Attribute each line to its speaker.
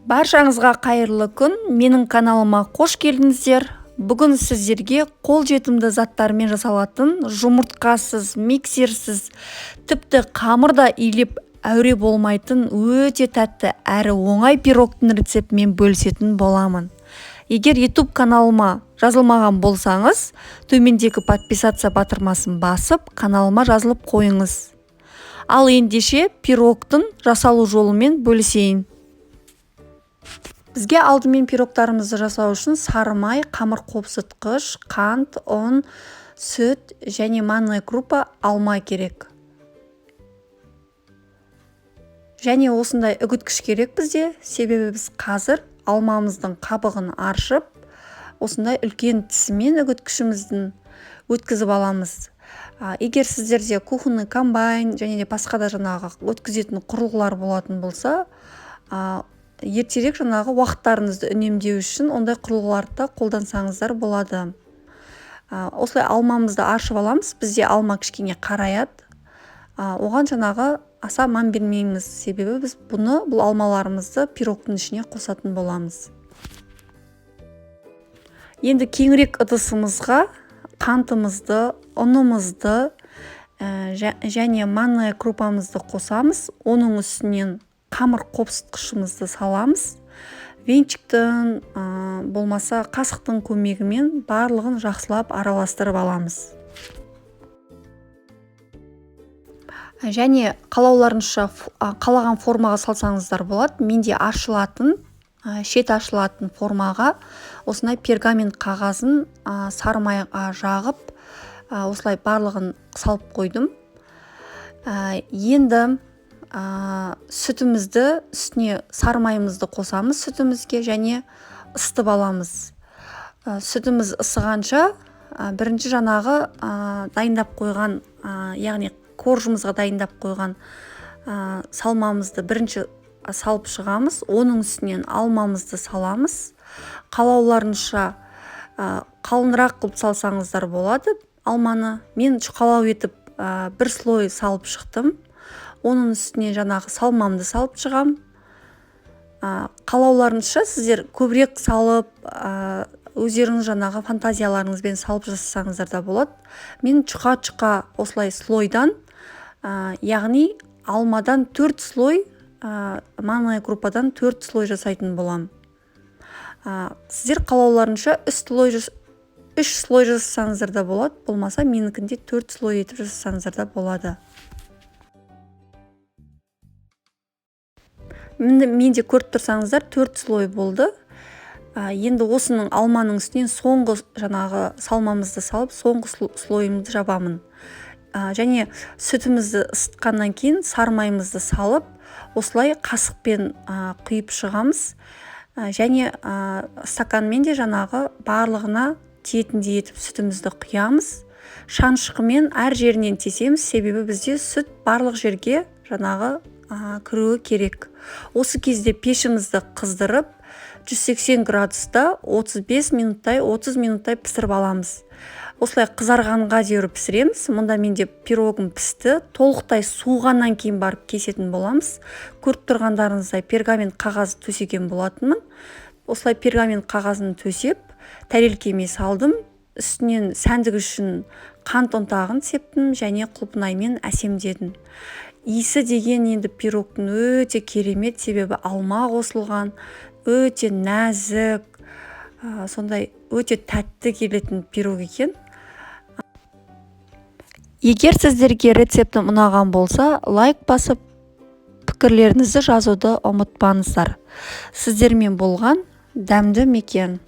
Speaker 1: Баршаңызға қайырлы күн. Менің каналыма қош келдіңіздер. Бүгін сіздерге қолжетімді заттармен жасалатын, жұмыртқасыз, миксерсіз, тіпті қамыр да илеп әуре болмайтын өте тәтті әрі оңай пирогтың рецептімен бөлісетін боламын. Егер YouTube каналыма жазылмаған болсаңыз, төмендегі подписаться батырмасын басып, каналыма жазылып қойыңыз. Ал ендеше пирогтың жасалу жолымен бөлісейін. Бізге алдымен пирогтарымызды жасау үшін сары май, қамыр қопсытқыш, қант, ұн, сүт және манная крупа, алма керек. Және осындай үгіткіш керек бізде, себебі біз қазір алмамыздың қабығын аршып, осындай үлкен тісімен үгіткішіміздің өткізіп аламыз. Егер сіздерде кухонный комбайн және де басқа да жаңағы өткізетін құрылғылар болатын болса, ертерек жаңағы уақыттарыңызды үнемдеу үшін ондай құрылғыларды да қолдансаңыздар болады. Осылай алмамызды аршып аламыз. Бізде алма кішкене қараяды. Оған жаңағы аса мән бермейміз, себебі біз бұл алмаларымызды пирогтың ішіне қосатын боламыз. Енді кеңірек ыдысымызға қантымызды, ұнымызды, және манная крупамызды қосамыз. Оның үстінен қамыр қопсытқышымызды саламыз. Венчиктің, болмаса қасықтың көмегімен барлығын жақсылап араластырып аламыз. Және қалауларынша қалаған формаға салсаңыздар болады. Менде шет ашылатын формаға осындай пергамент қағазын, сары майға жағып, осылай барлығын салып қойдым. Енді сүтімізді үстіне сары майымызды қосамыз сүтімізге және ысытып аламыз. Сүтіміз ысығанша, бірінші жаңағы, дайындап қойған, яғни коржымызға дайындап қойған, салмамызды бірінші салып шығамыз. Оның үстінен алмамызды саламыз. Қалауларынша, қалыңырақ қылып салсаңыздар болады алманы. Мен жұқалау етіп, бір слой салып шықтым. Оның үстіне жаңағы салмамды салып шығам. Қалауларынша сіздер көбірек салып, өздеріңіз жаңағы фантазияларыңызбен салып жасасаңыздар да болады. Мен жұқа-жұқа осылай слойдан, яғни алмадан 4 слой, манная крупадан 4 слой жасайтын болам. Сіздер қалауларынша 3 слой жасасаңыздар да болады, болмаса менікінде 4 слой етіп жасасаңыздар да болады. Міне, менде көріп тұрсаңыздар 4 слой болды. Енді осының алманың үстінен соңғы жаңағы салмамызды салып, соңғы слойымды жабамын. Және сүтімізді ысытқаннан кейін сары майымызды салып, осылай қасықпен, құйып шығамыз. Және, стаканмен де жаңағы барлығына тиетіндей етіп сүтімізді құямыз. Шанышқымен әр жерінен тесеміз, себебі бізде сүт барлық жерге жаңағы, кіруі керек. Осы кезде пешімізді қыздырып, 180 градуста 35 минуттай, 30 минуттай пісіріп аламыз. Осылай қызарғанға дейін пісіреміз. Мұнда менде пирогым пісті. Толықтай суығаннан кейін барып кесетін боламыз. Көріп тұрғандарыңыздай пергамент қағаз төсеген болатынмын. Осылай пергамент қағазын төсеп, тәрелкеме салдым. Үстінен сәндік үшін қант ұнтағын септім және құлпынаймен әсемдедім. Иісі деген енді пирогтың өте керемет, себебі алма қосылған, өте нәзік, сондай өте тәтті келетін пирог екен. Егер сіздерге рецептім ұнаған болса, лайк басып, пікірлеріңізді жазуды ұмытпаңыздар. Сіздермен болған Дәмді мекен.